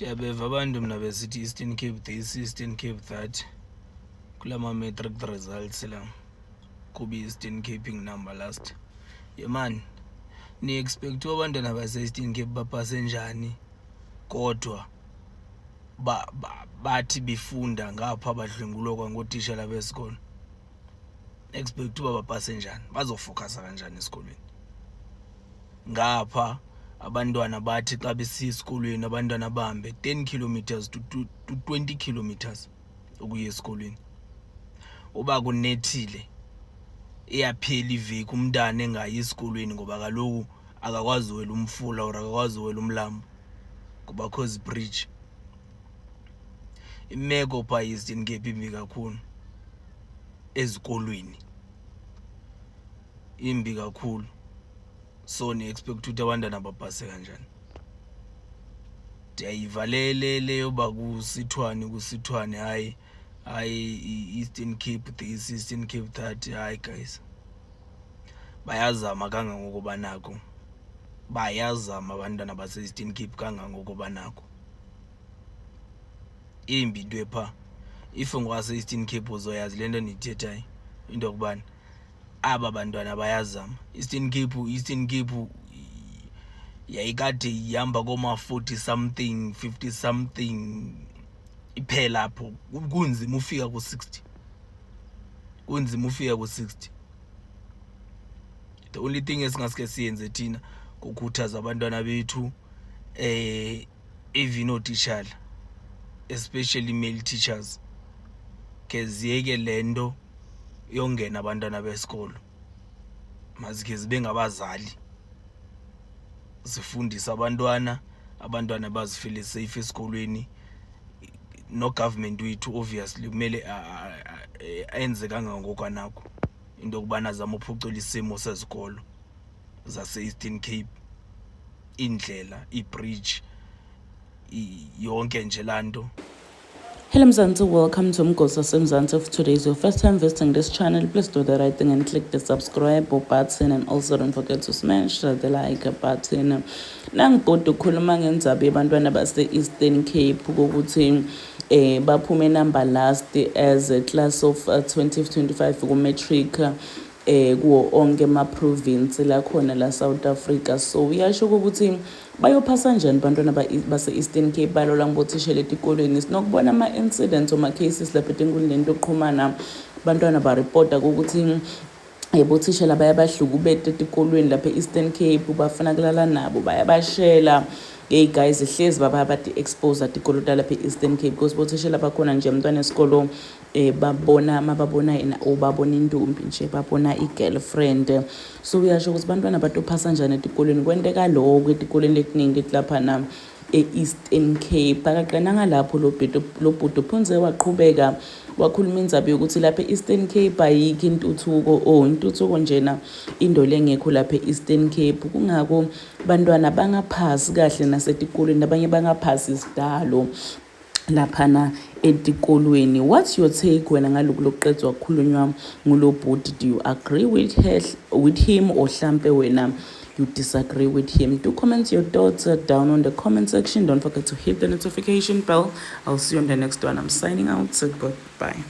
Ndiyabeva abantu mna besithi Eastern Cape this, Eastern Cape that, kula ma-matric results la kuba i-Eastern Cape ingu-number last. Yemani, ni-expect abantwana base-Eastern Cape bapase njani kodwa bathi befunda ngapha badlwengulwa kwangootishala besikolo? Expect uba bapase njani? Bazofokhasa kanjani esikolweni? Ngapha abantwana bathi xa besiya esikolweni, abantwana bahambe 10 kilometers to 20 kilometers ukuya esikolweni. Uba kunethile, iyaphela iveki umntana engayi esikolweni ngoba kaloku akakwazi uwela umfula or akakwazi uwela umlambo kuba akho zibridge. Imeko phaa e-Eastern Cape imbi kakhulu ezikolweni, imbi kakhulu. So ni-expect ukuthi abantwana bapase kanjani? Ndiyayiva le yoba kusithwani kusithwani, hayi hayi, i-Eastern Cape this, Eastern Cape that. Hayi guys, bayazama kangangoko banako, bayazama abantwana base-Eastern Cape kangangoko banako. Imbi into epha. If ngowase-Eastern Cape uzoyazi le nto ndiyithethayo, into yokubana aba bantwana bayazama. Eastern Cape, Eastern Cape yayikade ihamba kooma-40 something, 50 something, iphela apho. Kunzima ufika ku-60, kunzima ufika ku-60. The only thing esingaske siyenze thina kukhuthaza abantwana bethu, even ootitshala, especially male teachers, ke ziyeke le nto yongena abantwana besikolo. Mazikhe zibe ngabazali, zifundise abantwana, abantwana bazifile safe esikolweni. No-government wethu obviously kumele enze kangangoko anakho into yokubana azame uphucula isimo sezikolo zase-Eastern Cape, iindlela, ii-bridge, yonke nje laa nto. Hello Mzansi, welcome to Mgosa Mzansi. If today is your first time visiting this channel, please do the right thing and click the subscribe button and also don't forget to smash the like button. Nangibhuti ukhuluma ngendzaba yebantwana base-Eastern Cape kokuthi baphume number last as a class of 2025 ku-matric kuwo onke ama-province la khona la South Africa. So uyasho ukuthi bayophasa kanjani bantwana base-Eastern Cape balola ngothishela etikolweni? Sinokubona ama-incidents or ama-cases lapha etinkundleni tokuxhumana, bantwana baripota ukuthi bothishela bayabahlukubeta etikolweni lapha e-Eastern Cape, bafuna kulala nabo, bayabashela. Hey guys, hlezi baba bati-expose tikolo talapha e-Eastern Cape because bothishela bakhona nje umntwana esikolo babona mababona yena or babona intombi nje, babona i-girlfriend. So uyasho ukuthi bantwana batophasa njani etikolweni kwenteka loko etikolweni letiningi letilaphana e-Eastern Cape? Akaqinanga lapho lo bhuti, uphunze waqhubeka wakhuluma indzaba yokuthi lapha e-Eastern Cape ayikho intuthuko or intuthuko njena into lengekho lapha e-Eastern Cape, kungako bantwana bangaphasi kahle nasetikolweni, abanye bangaphasi isidalo laphana etikolweni. What's your take wena ngaloku lokuqedzwa kukhulunywa ngulo bhuti? Do you agree with him or hlampe wena you disagree with him? Do comment your thoughts down on the comment section. Don't forget to hit the notification bell. I'll see you on the next one. I'm signing out. Goodbye.